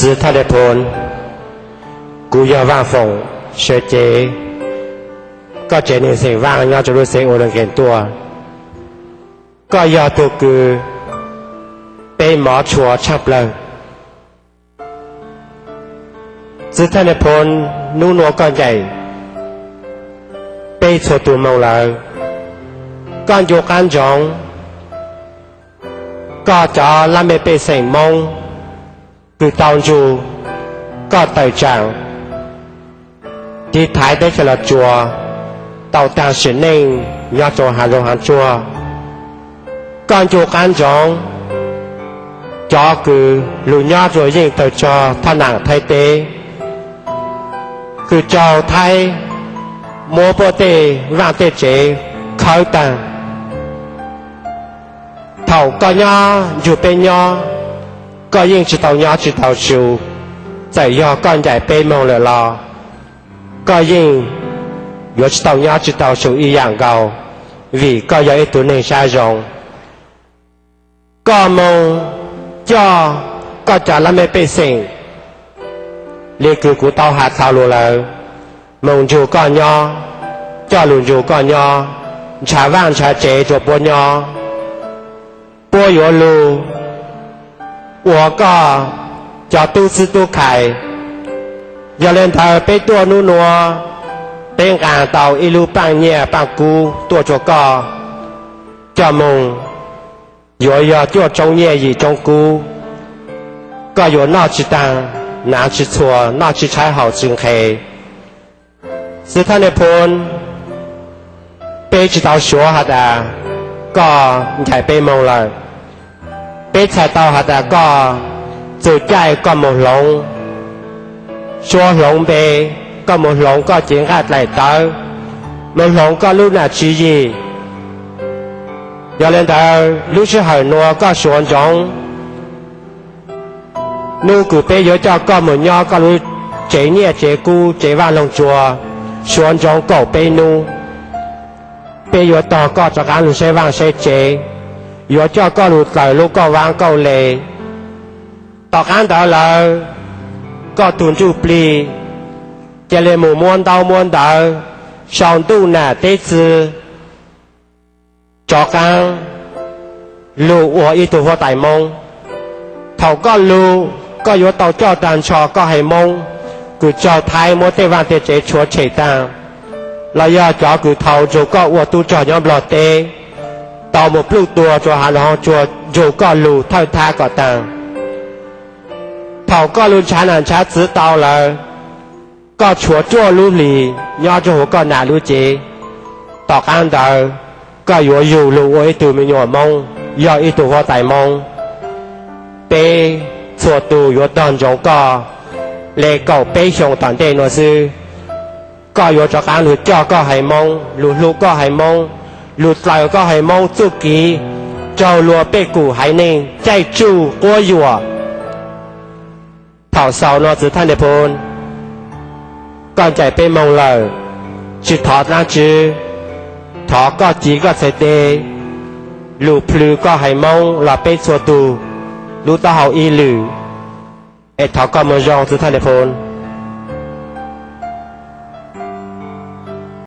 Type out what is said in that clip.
Txiv Thaj Nais Phoo, kuv yog Vaaj Foom, sawv cev koj tsev neeg xeem Vaaj nyob rua lub xeev Oregon tuaj. Koj yog tug kws peb mov tshua tshaaj plawg. Txiv Thaj Nais Phoo, nub nua koj ncaim peb txhua tug moog lawm. Koj ncu qaab ntsoov koj cov lab mej pej xeem Moob kws tau nrug koj tawm tsaam tiv thaiv teb chaws Los Tsuas tau taag sim neej nyob rua haav zoov haav tsuag. Koj ncu qaab ntsoov cov kws lug nyob rua yeej tawg rog thaj nam Thaib teb, kws raug Thaib muab puab tej vaaj tej tsev khawb taag. Thaum koj nyob nrug peb nyob, koj yeej tsi tau nyob tsi tau su. Txawm yog koj ncaim peb moog lawm los koj yeej yuav tsi tau nyob tsi tau su ib yaam nkaus, vim koj yog ib tug neeg sab zoo. Koj moog coj koj cov lab mej pej xeem, le kws kuv tau has txhau lug lawm, moog nrug koj nyob, coj lug nrug koj nyob, nrhav vaaj nrhav tsev rua puab nyob. Puab yuav lug ua koj cov tub txwb tub khai. Yog le ntawd peb tuaj nub nua, peb nqaa tau ib lub paaj nyiaj paaj kub tuaj rua koj coj moog, yuav yog cuaj tsoob nyiaj yim tsoob kub. Koj yuav noj tsi taag, naav tsi txhua, noj tsi tshaib haus tsi nqhes. Txiv Thaj Nais Phoo, peb tsi tau suav has tas koj ncaim peb moog lawm. Peb txhais tau has tas koj txug caij koj moog hloov suab hloov npe, koj moog hloov koj cev nqaij dlaim tawv, moog hloov koj lub nam tswv yim. Yog le ntawd lub sij hawm nua koj suav ntsoov, nub kws peb yuav coj koj moog nyob koj lub tsev nyiaj tsev kub tsev vaaj loog tsuag, suav ntsoov kaum peb nub. Peb yuav tog koj rov qaab lug saib vaaj saib tsev, yuav coj koj lug dlaws lub kauj vaab kauj le. Tom qaab ntawd lawm, koj tug ntsuj plig ca le moog muab ntaub muab ntawv sau ntuj nam teb txwv rov qaab lug ua ib tug huab tais Moob. Thaum koj lug, koj yuav tau coj taag nrho koj haiv Moob kws raug Thaib muab tej vaaj tej tsev rhuav tshem taag, los yog cov kws thaus nrug koj ua tub rog nyob Nplog teb tau moog pluj tuag rua haav zoov haav tsuag nrug koj lug thawj thab kom taag. Thaum koj lug nrhav nam nrhav txwv tau lawm, koj tshuav cuaj lub hlis nyob rua huv koj nam lub cev. Tom qaab ntawd koj yuav yug lug ua ib tug me nyuam Moob, yog ib tug huab tais Moob. Peb txhua tug yuav tog ntsoov koj le kaum peb xyoo tom ntej nua xwb. Koj yuav rov qaab lug coj koj haiv Moob, lug hlub koj haiv Moob, lug dlaws koj haiv Moob txuj kev raug luag pej kum haiv neeg caij tsuj quab yuam. Thaum xaus nua Txiv Thaj Nais Phoo, koj ncaim peb moog lawm, tsi thov dlaab tsi, thov koj ci koj txhais tes lug plhws koj haiv Moob los peb txhua tug lub taub hau ib lwm. Es thov koj moog zoo Txiv Thaj Nais Phoo.